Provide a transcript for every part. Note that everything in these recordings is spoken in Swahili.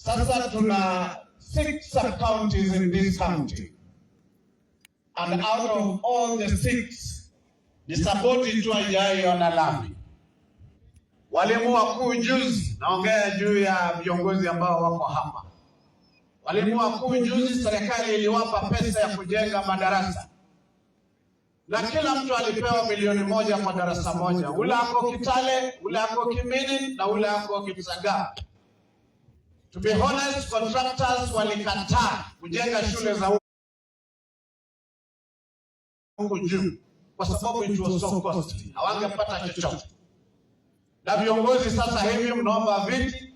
Sasa tuna six sub-counties in this county. And out of all the six, ni Saboti tu haijaiona lami. Walimu wakuu juzi, naongea juu ya viongozi ambao wako hapa. Walimu wakuu juzi, serikali iliwapa pesa ya kujenga madarasa na kila mtu alipewa 1 milioni kwa darasa moja. Ule ako Kitale, ule ako Kimini na ule ako Kipsagar. To be honest, contractors walikataa kujenga shule za huku juu kwa sababu it was so costly, hawangepata chochote. Na viongozi sasa hivi mnaomba viti,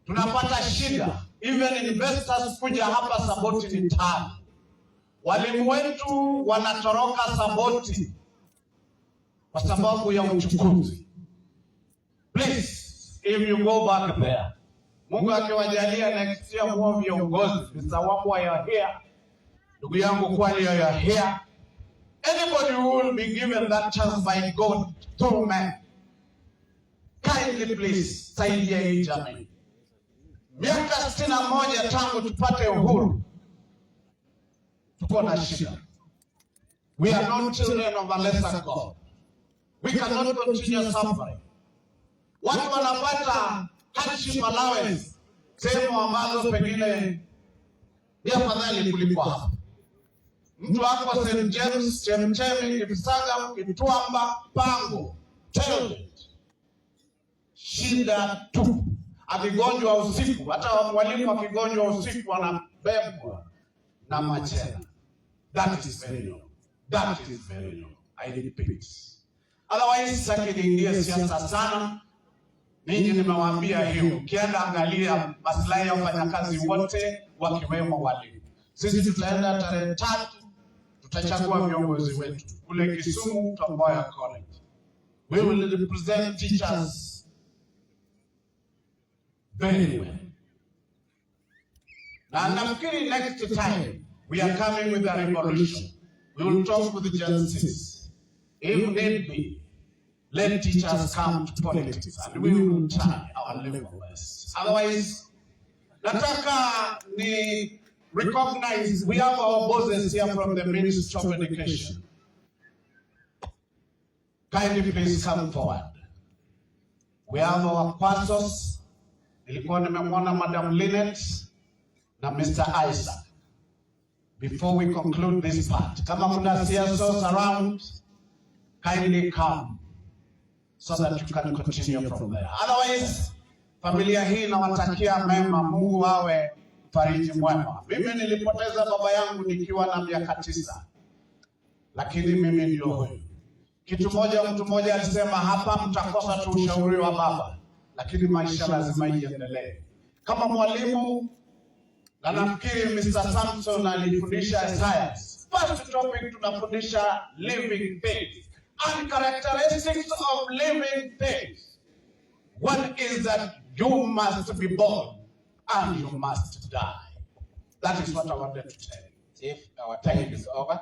tunapata shida. Even investors kuja hapa Saboti ni tabu. Walimu wetu wanatoroka Saboti kwa sababu ya uchukuzi. Please, if you go back there, Mungu akiwajalia next year muwe viongozi, Mr. Wambua, you are here, ndugu yangu Kwali, you are here. Anybody who will be given that chance by God through man, kindly please saidia hii jamii. Miaka 61 tangu tupate uhuru, tuko na shida. We are not children of a lesser God. We cannot continue suffering. Watu wanapata hardship allowance sehemu ambazo pengine ni afadhali kuliko hapa. Mtu ako St. James, Chemchemi, Kipsagar, Kitwamba, Pango, Teldet, shida tu. Akigonjwa usiku, hata mwalimu akigonjwa usiku anabebwa na machela. That is very wrong. That is very wrong. I repeat. Otherwise, sitaki niingie siasa sana. Ninyi nimewaambia hiyo, ukienda angalia maslahi ya wafanyakazi wote wakiwemo walimu. Sisi tutaenda tarehe 3, tutachagua viongozi wetu kule Kisumu, Tom Mboya College. We will represent teachers very well. Na nafikiri next time we are coming with a revolution. We will talk with the Gen Zs. If need be, let teachers come to politics and we will try our level best. Otherwise, nataka ni recognize we have our bosses here from the Ministry of Education. Kindly please come forward. We have our pastors. Nilikuwa nimemwona Madam Lynette na Mr. Isaac. Before we conclude this part, kama kuna CSOs around, kindly come so that you can continue from there. Otherwise, familia hii nawatakia mema, Mungu awe mfariji mwema. Mimi nilipoteza baba yangu nikiwa na miaka 9, lakini mimi ndio huyu. Kitu moja, mtu mmoja alisema hapa, mtakosa tu ushauri wa baba, lakini maisha lazima iendelee. Kama mwalimu, na nafikiri Mr. Samson alifundisha science. First topic tunafundisha living things and characteristics of living things. One is that you must be born and you must die. That is what I wanted to tell you. Chief, our time is over.